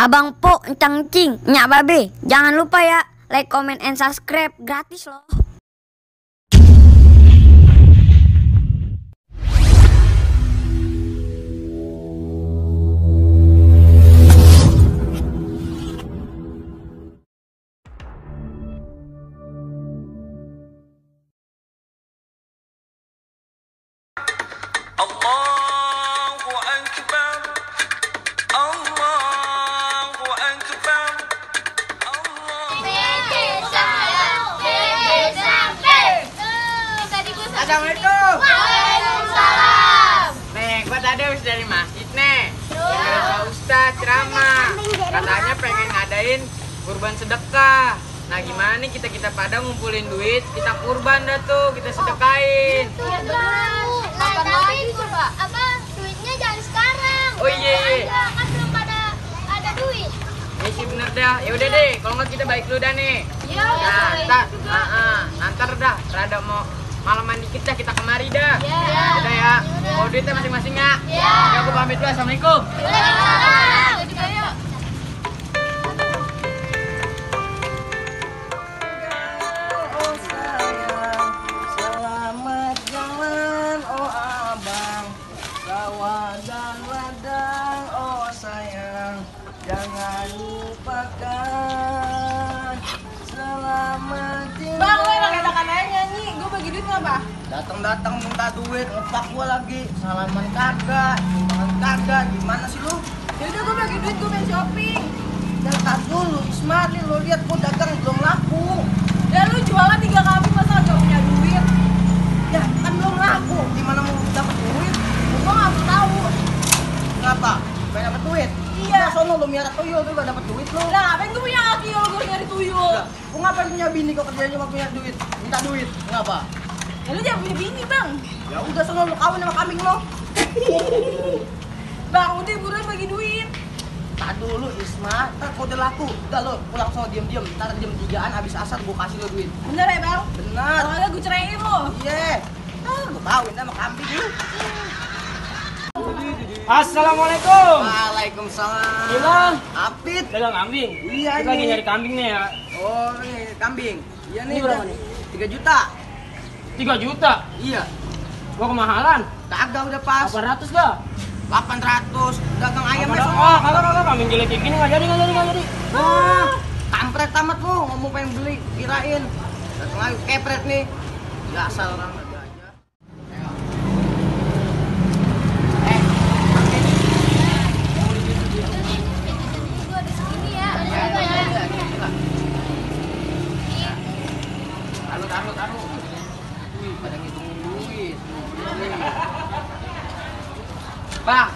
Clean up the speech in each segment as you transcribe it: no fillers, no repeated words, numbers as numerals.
Abang Po, Encang Cing, Nyak Babe. Jangan lupa ya, like, comment, and subscribe. Gratis loh. Allahu Akbar, Allahu Akbar, Assalamualaikum. Waalaikumsalam. Nih, gua tadi habis dari masjid nih. Ada Ustaz ceramah. Katanya pengen ngadain kurban sedekah. Nah, gimana nih kita pada ngumpulin duit, kita kurban dah tuh, kita sedekahin. Kapan lagi kurban? Apa duitnya jangan sekarang. Oh iya. Kan belum ada duit. Ya sih bener dah. Ya udah deh, kalau nggak kita balik dulu dah nih. Iya. Nanti dah, rada mau malaman dikit dah kita kemari dah. Iya. Udah ya. Mau duitnya masing-masing ya. Iya. Ya aku pamit dulu. Assalamualaikum. Waalaikumsalam. Kita yuk. Oh sayang, selamat jalan oh abang, sawah dan ladang oh sayang, jangan lupakan. Selamat tinggal. Bang, lo emang katakan aja nyanyi, gue bagi duit nggak, Bah? Datang minta duit, ngepak gua lagi. Salaman kagak, sumbangan kagak, gimana sih lu? Yaudah gue bagi duit, gue main shopping. Dan tar dulu, Ismail nih lo lihat gua dagang belum laku. Dan lu jualan 3 kambing masa gak punya duit? Ya kan belum laku, gimana mau dapat duit? Gue gak mau tahu. Kenapa? Pengen dapat duit? Iya. Nah, sono lu miara tuyul tuh gak dapat duit lu. Lah, ngapain gue punya laki kalau gue nyari tuyul? Lah, gua ngapain punya bini kok kerjanya cuma punya duit? Minta duit, kenapa? Ya lu jangan punya bini, Bang. Ya udah sono lu kawin sama kambing lo. Bang, udah buruan bagi duit. Tak dulu Isma, ntar kau udah laku. Udah lo pulang sono diem-diem, ntar jam 3-an abis asar gua kasih lo duit. Bener ya, Bang? Benar. Kalau kagak gue ceraiin lo. Iya. Lu kawin sama kambing lu. Assalamualaikum. Waalaikumsalam. Gimana? Apit. Dagang kambing? Iya, Kita lagi nih. nyari kambing nih ya. Oh, ini kambing. Iya nih. Ini berapa nih? 3 juta. 3 juta. Iya. Gua kemahalan. Kagak udah pas. 800 dah. 800. Dagang ayam Kagak, sono. kagak kambing jelek kayak gini nggak jadi. Wah, kampret tamat lu, ngomong pengen beli, kirain. Datang lagi kepret nih. Gak asal orang ada aja. Gue ada segini ya. Taruh. Wih, pada ngitungin duit. Bang,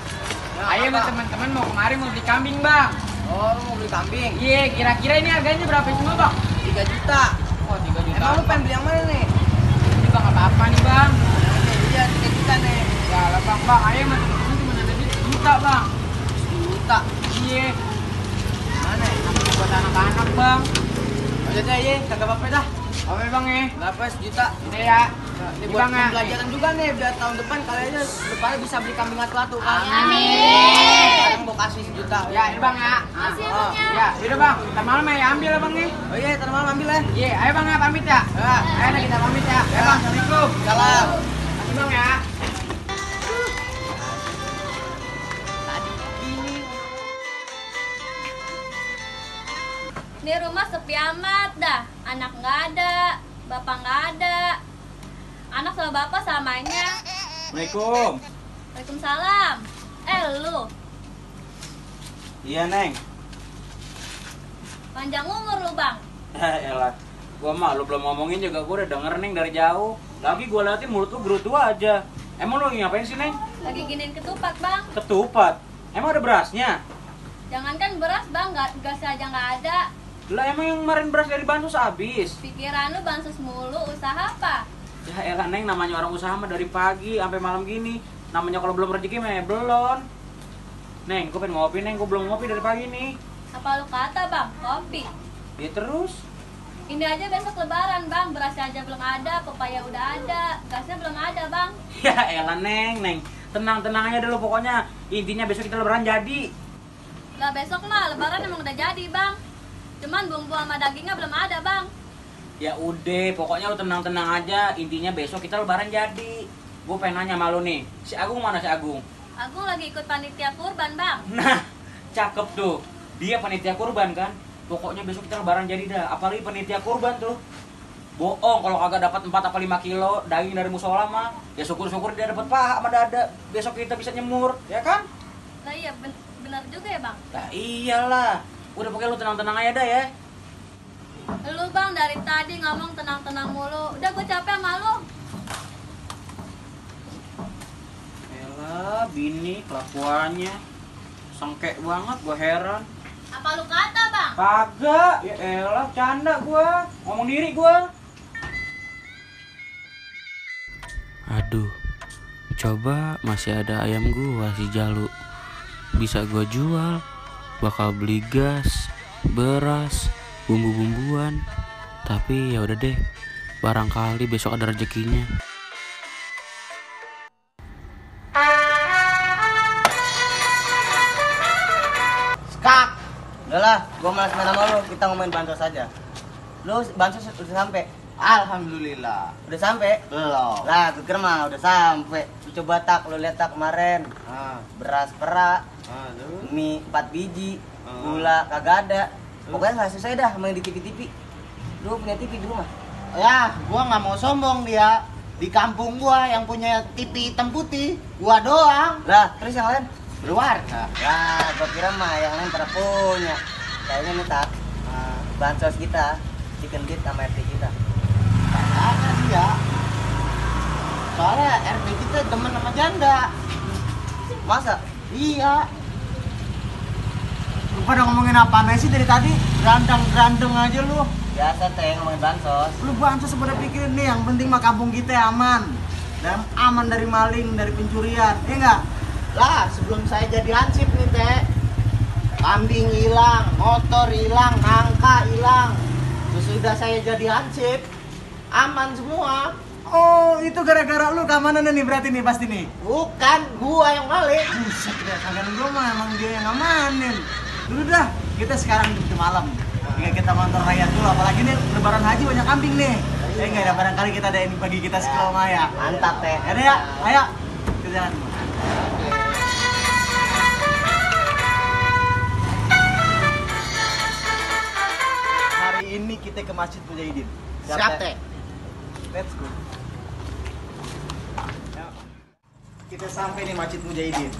Ya, ayo apa? sama teman-teman mau kemari mau beli kambing, Bang. Oh, lu mau beli kambing? Iya, kira-kira ini harganya berapa semua, Bang? 3 juta. Oh, 3 juta. Emang lu pengen beli yang mana nih? Ini Bang apa-apa nih, Bang. Iya, 3 juta nih. Ya lah, Bang, ayo sama teman-teman cuma ada duit juta, Bang. 10 juta. Iya, Mana ya? buat anak-anak, Bang. Oh, jadi ya, kagak apa-apa dah. Oke, Bang ya. Berapa sejuta? Udah ya. Ini Ini buat Bang ya. pembelajaran juga nih, biar tahun depan kalian depannya bisa beli kambing atu-atu kan. Amin. Sekarang mau kasih sejuta. Ya, ini Bang ya. Makasih ya, Oh, Bang ya. Ya, udah Bang. Ntar malam ya ambil ya, Bang nih. Oh iya, ntar malam ambil ya. Iya, ayo Bang ya pamit ya. Ya. Ayo dah kita pamit ya. Ya, Bang. Assalamualaikum. Salam. Makasih Bang ya. Di rumah sepi amat dah. Anak nggak ada, bapak nggak ada. Anak sama bapak samanya. Assalamualaikum. Waalaikumsalam. Lu Iya, Neng. panjang umur lu, Bang. Elah. Gua mah lu belum ngomongin juga gua udah denger, Neng, dari jauh. Lagi gua liatin mulut lu gerutu aja. Emang lu lagi ngapain sih, Neng? Lagi giniin ketupat, Bang. Ketupat. Emang ada berasnya? Jangankan beras, Bang, gas aja nggak ada. Lah emang yang kemarin beras dari bansos habis. Pikiran lu bansos mulu, usaha apa? Ya elah, Neng, namanya orang usaha mah dari pagi sampai malam gini. Namanya kalau belum rezeki mah ya belum. Neng, gua pengen ngopi, Neng. Gua belum ngopi dari pagi nih. Apa lu kata, Bang? Kopi. Ya terus. Ini aja besok lebaran, Bang. Berasnya aja belum ada, pepaya udah ada, gasnya belum ada, Bang. Ya elah, Neng. Tenang-tenang aja dulu pokoknya. Intinya besok kita lebaran jadi. Lah besok mah lebaran emang udah jadi, Bang. Cuman bumbu sama dagingnya belum ada, Bang. Ya udah, pokoknya lu tenang-tenang aja. Intinya besok kita lebaran jadi. Gue pengen nanya sama lu nih, si Agung mana si Agung? Agung lagi ikut panitia kurban, Bang. Nah, cakep tuh. Dia panitia kurban kan? Pokoknya besok kita lebaran jadi dah. Apalagi panitia kurban tuh. Bohong kalau kagak dapat 4 apa 5 kilo daging dari musola mah. Ya syukur-syukur dia dapat paha sama dada. Besok kita bisa nyemur, ya kan? Lah iya benar juga ya, Bang. Nah iyalah. Udah pokoknya lu tenang-tenang aja dah ya. Lu, Bang, dari tadi ngomong tenang-tenang mulu. Udah gue capek sama lu. Elah, bini kelakuannya sengkek banget, gua heran. Apa lu kata, Bang? Kagak, ya elah, canda gua. Ngomong diri gua. Aduh, coba masih ada ayam gua si Jalu. Bisa gua jual. Bakal beli gas, beras, bumbu-bumbuan. Tapi ya udah deh. Barangkali besok ada rezekinya. Skak. Udahlah, gua malas main sama lu. Kita ngomongin bansos aja. Lu bansos udah sampai? Alhamdulillah. Udah sampai? Belum. Lah, gue kira mah udah sampai. Lu coba tak, lu lihat tak kemarin. Beras perak, Aduh. mie 4 biji, gula kagak ada. Pokoknya nggak selesai dah main di TV-TV. Lu punya TV di rumah? Ya, gua nggak mau sombong dia. Di kampung gua yang punya TV hitam putih, gua doang. Lah, terus yang lain? Berwarna. Lah, gua kira mah yang lain pada punya. Kayaknya nih tak, bansos kita, chicken beat sama RT kita. Kayaknya dia. Soalnya RP kita demen sama janda. Masa? Iya. Lu pada ngomongin apa sih dari tadi? Gerandang-gerandeng aja lu. Biasa teh ngomongin bansos. Lu bansos pada pikirin nih, yang penting mah kampung kita aman. Dan aman dari maling, dari pencurian. Iya enggak? Lah, sebelum saya jadi hansip nih, Teh. Kambing hilang, motor hilang, nangka hilang. Sesudah saya jadi hansip, aman semua. Oh, itu gara-gara lu keamanan nih berarti nih pasti nih. Bukan, gua yang maling. Buset deh, kagak gua mah emang dia yang ngamanin. Dulu dah, kita sekarang di malam. Jika kita ngontor rakyat dulu, apalagi nih lebaran haji banyak kambing nih. Ya enggak ada, barangkali kita ada ini bagi kita sekolah Maya. Mantap teh. Ada ya? Ayo. Kita jalan. Hari ini kita ke Masjid Mujahidin. Siap, Teh. Let's go. Kita sampai di Masjid Mujahidin.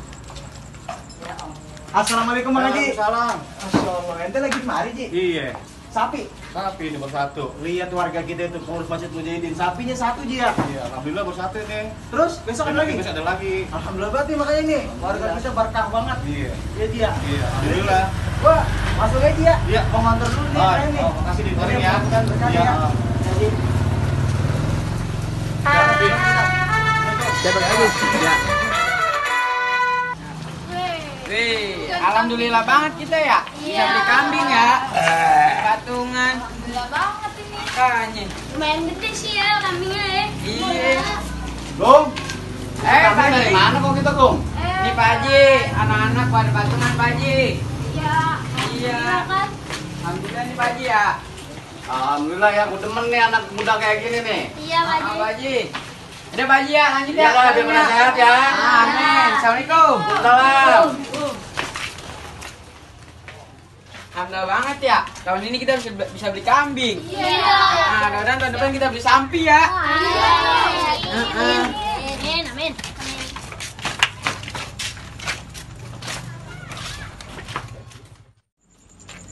Assalamualaikum Bang Haji. Waalaikumsalam. Masyaallah, ente lagi kemari, Ji? Iya, Sapi. sapi ini bersatu. Lihat warga kita itu pengurus Masjid Mujahidin, sapinya satu Ji ya. Iya, alhamdulillah bersatu nih. Terus besok ada lagi? Besok ada lagi. Alhamdulillah berarti makanya nih warga kita berkah banget. Iya. Iya Ji ya. Iya, alhamdulillah. Wah, masuk aja ya. Iya. Mau ngantor dulu nih saya nih. Oh, makasih diterin ya. Bukan berkah Iya. ya. Jadi Siapa lagi? Ya. Wih, alhamdulillah banget kita ya. Bisa beli kambing ya. Patungan. Gila banget ini. Makanya. Lumayan gede sih ya kambingnya ya. Iya. Gong. Pak Dari Haji. mana kok kita, Gong? Ini Pak Haji, anak-anak pada patungan Pak Haji. Iya. Iya. Kan? Alhamdulillah nih Pak Haji ya. Alhamdulillah ya, aku demen nih anak muda kayak gini nih. Iya, Pak Haji. Pak Haji. Udah Pak Haji ya, lanjut ya. Iya lah, biar pada sehat ya. Amin. Assalamualaikum. Salam. Alhamdulillah banget ya. Tahun ini kita bisa beli kambing. Iya. Nah, mudah-mudahan tahun depan kita beli sapi ya. Amin. Amin.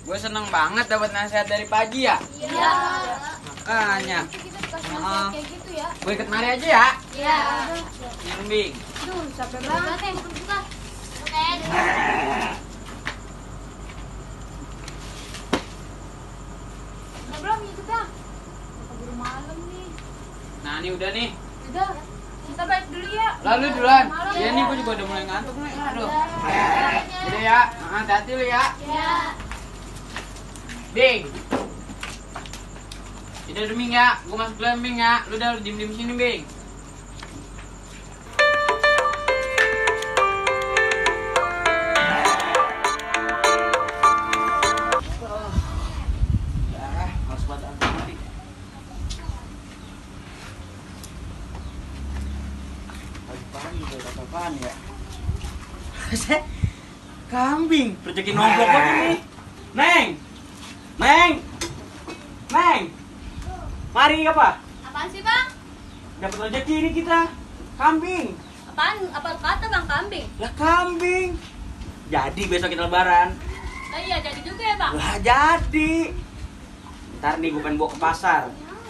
Gue seneng banget dapat nasihat dari Pak Haji ya. Iya. Makanya. Kita dikasih nasihat kayak gitu ya. Gue ikut mari aja ya. Iya. Kambing. Aduh, capek banget ya. Buka. Oke. Belum itu bang. Keburu malam nih. Nah, ini udah nih. Udah. Kita balik dulu ya. Lalu duluan. Iya nih, gue juga udah mulai ngantuk nih. Aduh. Udah ya. Hati-hati lu ya. Ya. Bing. Udah Bing ya. Gue masuk duluan Bing ya. Lu udah diem-diem sini Bing. Kambing, rezeki nongkrong kok ini. Neng. Neng. Neng. Mari apa? Apaan sih bang? Dapat rezeki ini kita. Kambing. Apaan? Apa kata bang kambing? Lah kambing. Jadi besok kita lebaran. Oh iya jadi juga ya bang? Lah jadi. Ntar nih gue pengen bawa ke pasar.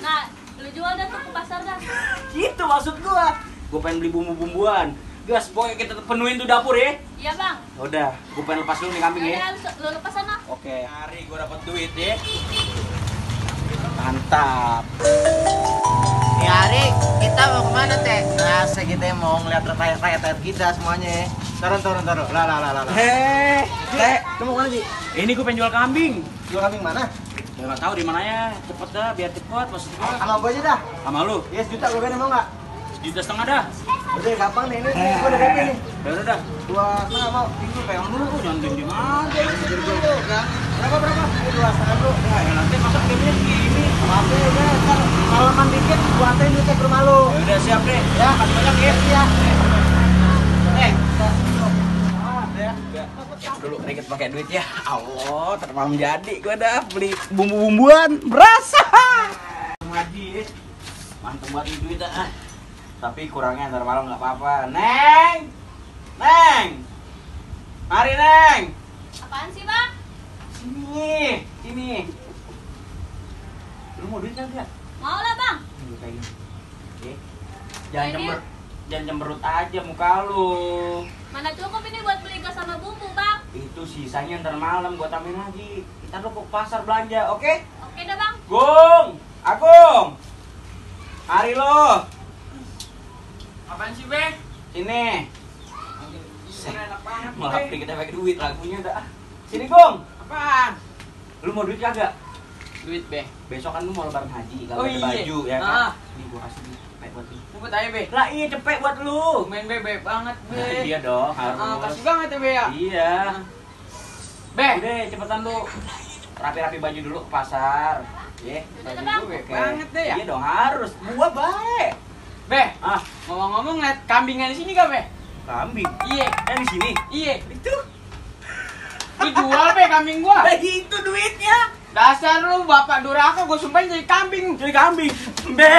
Nah, lu jual dah tuh ke pasar dah. Gitu maksud gua. Gue pengen beli bumbu-bumbuan. Gas, pokoknya kita penuhin tuh dapur ya. Iya bang. Udah, gue pengen lepas dulu nih kambing ya. Ya, lu lepas sana. Oke, hari gue dapat duit ya. Mantap. Nih hari kita mau kemana teh? Rasa kita mau ngeliat rakyat kita semuanya ya. Taruh. Lah. Hei, teh. Kamu kemana sih? Ini gue pengen jual kambing. Jual kambing mana? Ya nggak tahu di mana ya. Cepet dah, biar cepet maksud gue. Sama gua aja dah. Sama lu? Yes, juta gua kan mau nggak? 1,5 juta dah. Udah gampang nih, ini gua udah happy nih. Udah dah. 2,5 mau. Itu pegang dulu tuh, jangan diem aja. Berapa? Ini 2,5 dulu. Nah, ya nanti masa gamenya segini. Apa ya? Ntar malaman dikit gua anterin duitnya ke rumah lu. Ya udah siap deh. Ya, Kasih banyak ya. Iya. Dulu dikit pakai duit ya. Allah, termalam jadi gua dah beli bumbu-bumbuan berasa. Ngaji. Mantap buat duit dah. Tapi kurangnya ntar malam nggak apa-apa. Neng. Mari Neng. Apaan sih bang? Sini. Lu mau duit nggak? Mau lah bang. Kayak gini. Oke. Ini? Jangan cemberut aja muka lu. Mana cukup ini buat beli gas sama bumbu bang? Itu sisanya ntar malam gua tambahin lagi. Kita dulu ke pasar belanja, oke? Oke dah bang. Agung. Mari lo. Apaan sih, Be? Sini. Enak banget, Malah Be. kita pakai duit lagunya dah. Sini, Gong. Apaan? Lu mau duit kagak? Duit, Be. Besok kan lu mau lebaran haji, kalau Oh, ada iya. baju ya kan. Ah. Nih gua kasih duit cepet buat lu. Cepet aja, Be. Lah iya cepet buat lu. Main Be banget, Be. Iya dong, harus. Kasih banget ya, Be ya. Iya. Be. Udah, cepetan lu. Rapi-rapi baju dulu ke pasar. Ya. Baju gue Be banget deh ya. Iya dong, harus. Gua baik. Be, Ah, ngomong-ngomong liat kambingan di sini gak, Be? kambing. Iya. Di sini. Iya. Itu. Lu jual, Be, kambing gua. Itu duitnya. Dasar lu bapak durhaka, gua sumpahin jadi kambing. Jadi kambing. Be.